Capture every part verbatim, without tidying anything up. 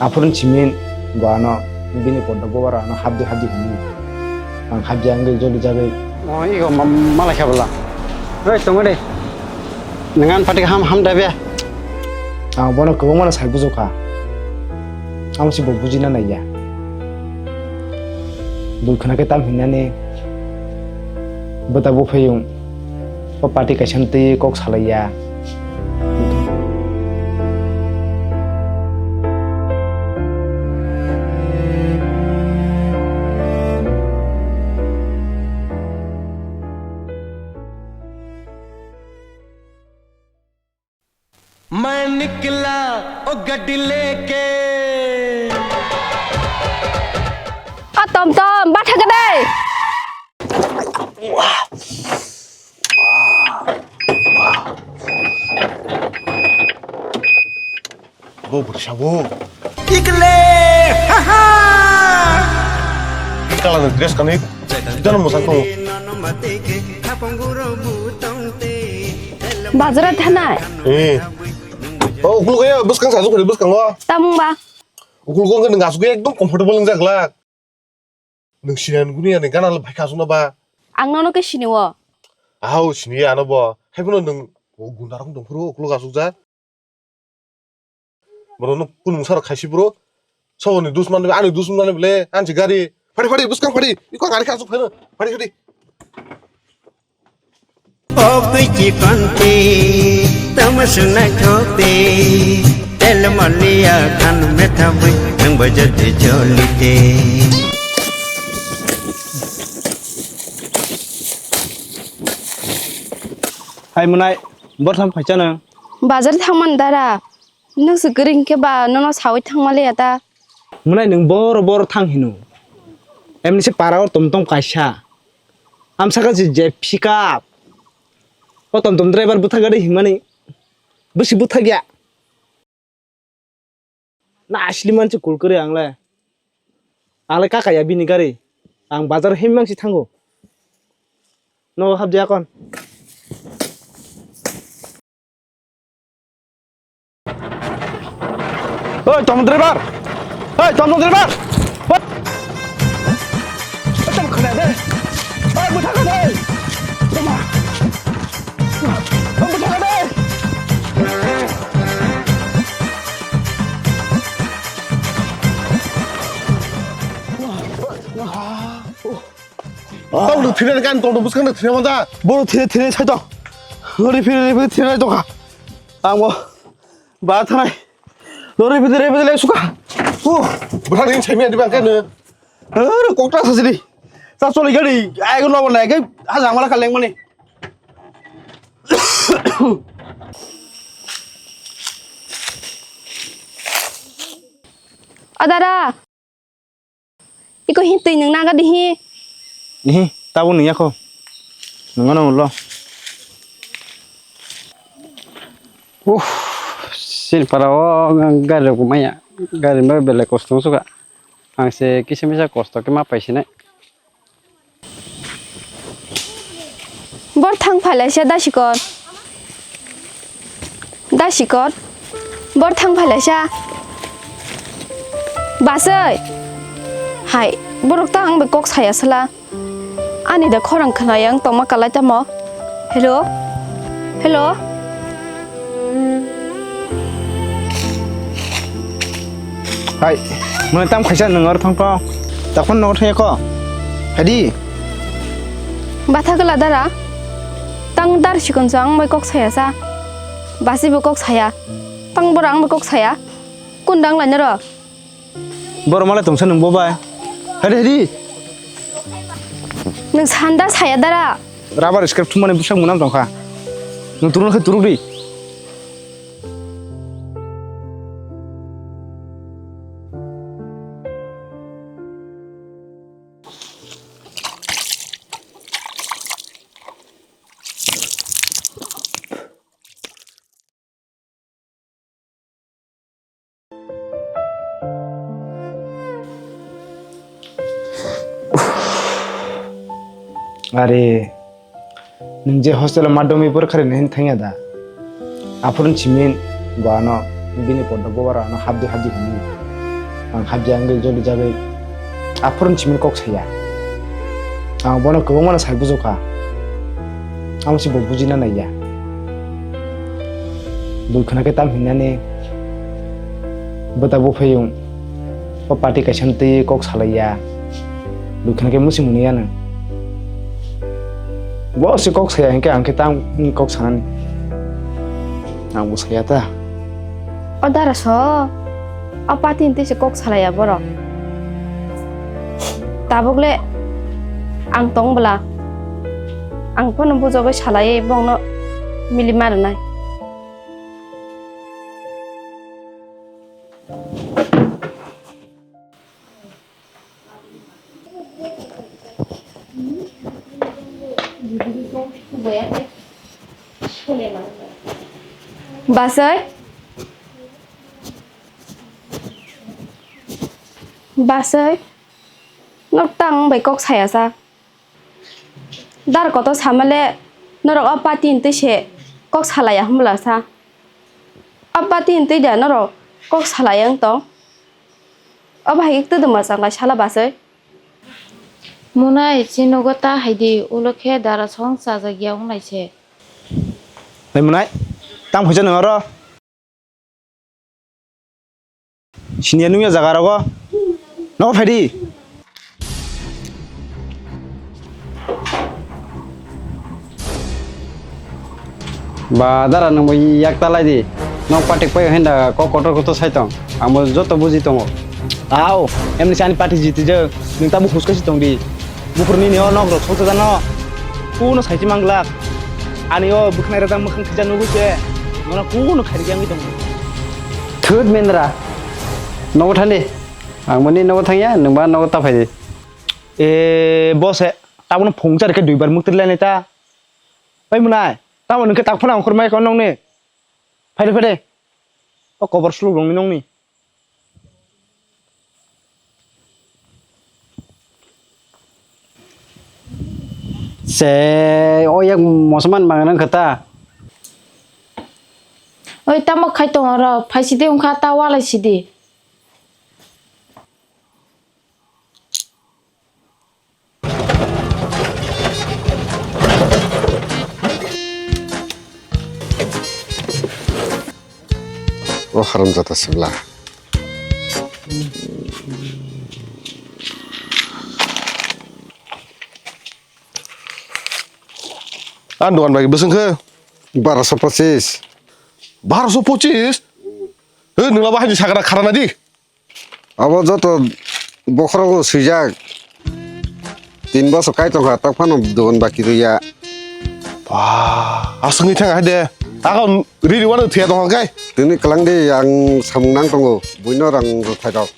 Aphuru simin bo ano bini poddo bobar ano habdi habdi hini. Ang habdi ang joli jagwi. Oh, ego ma-, malai kha bwla. Oi, tongo de. Nang an pati ham, ham da bia. Ang bono kwbangma no sai bujo kha. Ang si bo bujina naiya. Bui khna khe tam hinani bwta buphayung. O party kaisa twi kok salaiya. मैं निकला ओ गड्डी लेके। O tom tom, batha ka dai. Bo bwrwi sabo. Ikle, ha ha. Kala ni dress kanwi. Jana mwsang ko. Bazar thanai. Eh. Oh, ukul kaya bwskang sa sukri bwskango. Tamung ba. Ukul kong kani ngasuk ekdom comfortable nang jaglak. Nung sinan guni ani gana le bhai khasung na ba. Ang nono ke sini wo. Ahau sini ano bo. Hai bono nung gunda rok dong phuru ukul gasuk ja. Boro no kunung sar khaisi bro. Sabo ni dusman ani dusman bele ansi gari. Phadi phadi bwskang phadi. Iko gari khasuk phano. Phadi phadi. O kwichi konti, tamo swnai khokti, tel maliya khan metha bui, nang bo jodi jolite. Hai mwnai, bor tham phaisa nang? Bazar thangman dara, nung se gring khe ba nono sawi thangmaliya ta. Mwnai nung bor bor thang hino. Emni se para o tom tom kaisa. Amsaka je je pick up. O tom tom driver bwthak gari himani. Bwsi bwthak ya. Na asli manchi kul kore ang le. Ang le kaka ya bini gari. Ang bazar him mangsi thango. No hab dia kon. Oi, tom driver! Oi, tom driver! Oi! Oi, tom khna de! Oi, bwtha khna de! Toma! Oi, bwtha khna de! Tong thina kan tong bwskang thina manja. Boro thina thina sai tong. Ori phiri ri phiri thina tong kha. Ang bo ba thanai. Lori phiri ri phiri le suka. Hu. Bwthang ni sai mi adi bang kan. Ori kokta sa sidi. Sa choli gari ai ko no nai ke ha jang mala kaleng mani. Adara. Iko hi twi nung naga di hi. Ihi, tabuk nung yakho. Nung ano ulo. Uff, sin para o gari rok maya. Gari no belai kosto suka. Ang se kisa misa kosto ke ma paisinai. Bor thang phailaisa dasikor. Dasikor. Bor thang phailaisa. Basai. Hai, borok ta ang bai kok saya sala. Ani da khorang khwnaya ang tongma kalai tamo. Hello? Hello? Hai, mwnwi tam khaisa nwng oro thang thang. Takhon nogo thangya kho. Haidi. Batha gala dara. Tang dar sikon sa ang bai kok saya sa. Basi bo kok saya. Tang bora ang bai kok saya. Kun dang lai naro. Boro malai tongsa nwng bo bai. Haidi, haidi. Nwng sanda saya dara. Rubber scrap thumani bwsak mwnam tongkha. Nwng turun khe turuk di. Are, nwng je hostel o ma dongwi porkha rina hin thangya da? Aphuru simin bo ano bini poddo bobar ano habdi habdi hwnwi. Ang habya wngwi joli jagwi aphuru simi kok saya. Ang bono kwbangmano sai bujokha. Amo se bo bujina naiya. Bui khna khe tam hinani bwta buphayung o party kaisa twi kok salaiya. Bui khna khe musi mwnwi ano. Bo se kok saya hinkhe ang khe tam kok sanani. Ang bo saya ta. O dara so, o pati hintwi se kok salaiya borok. Tabuk le ang tong bwla, ang phano bujagwi salaiwi bongno mili ma rwnai. Basai? Basai? Nok tang bai kok saya sa. Dar kotor samale norok o pati hintwi se kok salaiya hwnbwla sa. O pati hintwi da norok kok salaiya wng tong? Obo hai khe twdwma chang lai sala basai. Munai, chini nogo ta hai di, ulo khe dara song chajak ya wng lai se. Nai munai, tang phaisa nang oro. Siniya nungya jaga rogo. Nogo phai di. Ba dara nwng bo yak ta lai di. Nok patik pai henda kok kotor kotor sai tong. Ang bo joto buji tongo. Tao, emni se ani party jiti je. Nwng tamo huska si tong di. Buphur nini o nok rok soksa jano. Kuno sai chi manglak. Ani o bwkhnai rada mwkhang khija nugo se. Nono kuno khairi jangwi tongo. Thut mendra. Nogo thandi. Ang mani nogo thangya, nwng ba nogo ta phai di. E, bo se. Tabukno phung chari khe duibar muktir lainai ta. Pai munai, tamo nwng khe tak phano ang khormai kho nongni. Phaide, phaide. O kobor sluk rongni nongni. Se, o yak mosoman mangnang khe ta. Oi, tamo khai tong oro, phai sidi wngkha ta walai sidi. O haramjada sibla. Ang dogan bai bwswng khe? Barosho pochis. Barosho pochis? He, nwngla bahai ni sakra khara nadi. Abo joto bokhorogo swijak. Tin bosor kai tongkha, tak phano dogan baki rwya. Ba, aswngwi thang hai de. Ako rini wano thuya tongkha kai. Tini kwlang di, ang samung nang tongo. Buino rang rwthai rok.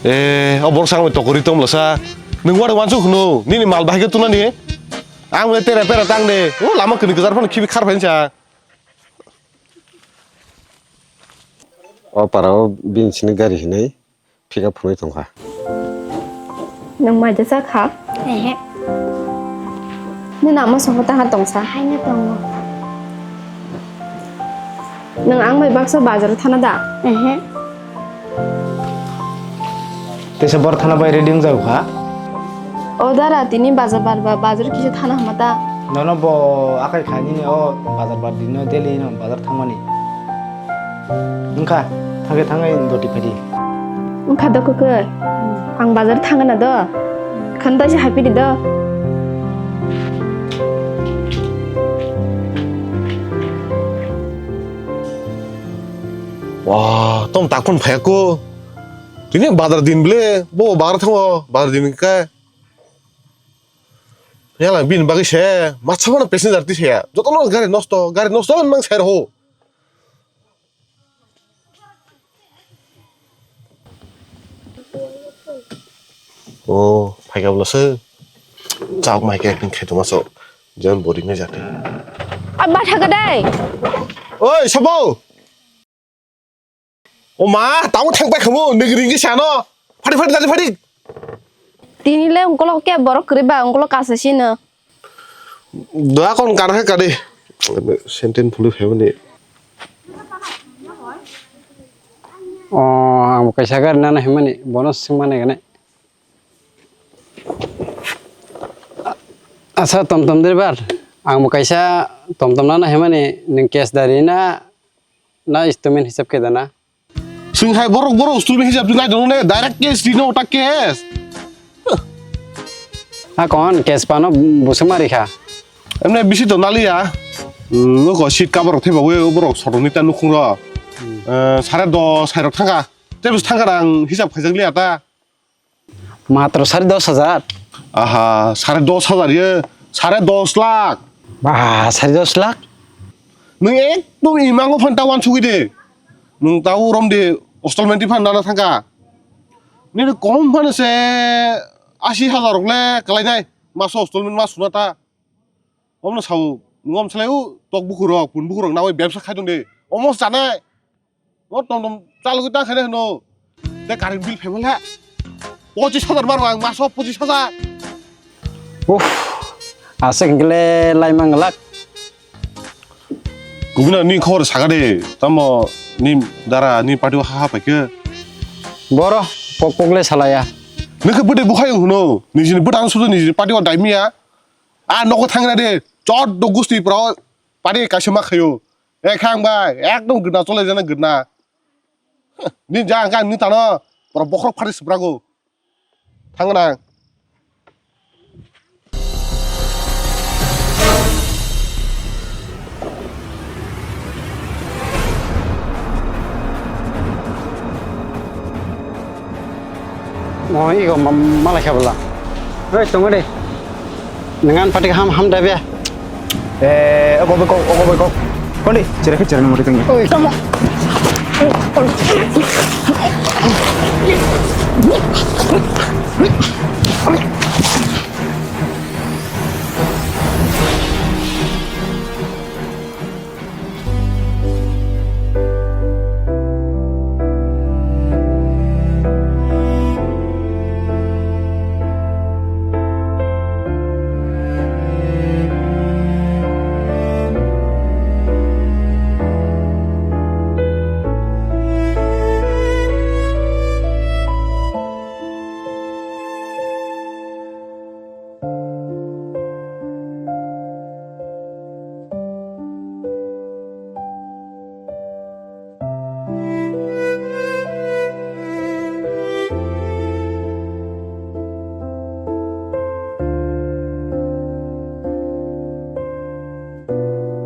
Eh, o borok sakno tokori tongmlasa. Nwng wari wansuk hwno, nini mal bahai khe tunani. Ang tere pera tang de. O lama kini gjar phano khibi khar phainsa. O para o bini sini gari hinwi phika phunwi tongkha. Nwng mai jesa kha? Ehe. Nini ama songkha taha tongsa? Haino tongo. Nwng ang bai baksa bazar thana da? Ehe. Tesa bor thana bai ready wng jago kha? O dara, tini bazar barba, bazar kisa thana hama ta? Nono bo akai kha nini o bazar bar dino daily no bazar thangmani. Wngkha, thangkhe thangwi doti phadi. Wngkha do kwkwi. Ang bazar thangna do. Khanda se haipidi do. Wah, tom takon phayako. Tini bazar din ble, bo bazar thango, bazar din ka. Yala bin bagwi se, matsa mano passenger ti se. Jotono gari nosto, gari nosto mang sai rho. O, phaika bwlasa. Chak mai khe ekdin khaitoma so. Jan boring nai jate. A batha kadai. Oi, sabo. O ma, tamo thang pai khamu, nigring ki sano. Phadi, phadi, dali phadi. Tini le ungkolok ke borok kwrwi ba ungkolok kasa sino. Doa kon kana kade. Senten phulu phemani. O, ang bo kaisa gari nana himani, bono swngmani gane. Asa, tom tom driver, ang bo kaisa tom tom nana himani, nwng cash dari na, na installment hisab khe dana? Swng hai borok, borok installment hisab di nai dono ne, direct cash di no, ta cash. Ha kon, cash pano busuk mari kha. Emne bisi to naliya. Hmm, nuko seat cover rok thaibawi borok sotoni ta nukhung ro. Hmm. Eh, sare dos hai rok thangkha. Tei bwswk thangkha ang hisab khaijak liya ta. Matro sare dos hajar. Aha, sare dos hajar ye, sare dos lakh. Ba, sare dos lakh? Nwng ekdom imango phan ta wansugwi de. Nwng ta urom de installment di phan dana thangkha. Nini kom phan se asi hajar rok le kalai nai. Maso installment ma suna ta. Omno sao, nwng om salai u tok bukhurok, pun bukhurok nawi bebsa khai tong de. Omo sanai. O tom tom chalugwi ta khaina hwno. Tei current bill phaima le pochis hajar maro ang maso pochis hajar. Uff, aswk hwnkhe le laimang glak. Kubuna ni khobor saga de, tamo ni dara ni party o ha ha paikhe. Boro pok pok le salaya. Nokhe bwdai bukhai hwno, nijini bwdang sudu nijini party o daimiya. A nogo thangna de, chot do gusti pro party kaisa ma khayo. E khang bai, ekdom gwnna chole jana gwnna. Ni ja ang kang ni tano, pura bokhorok phari subrago. Thang na. Mo ego ma-, malai kha bwla. Oi, tongo de. Nang ani pati ham, ham da be. Eh, ogo bai kok, ogo bai kok. Koni, chere khe chere nang mori tong. Oi, tamo.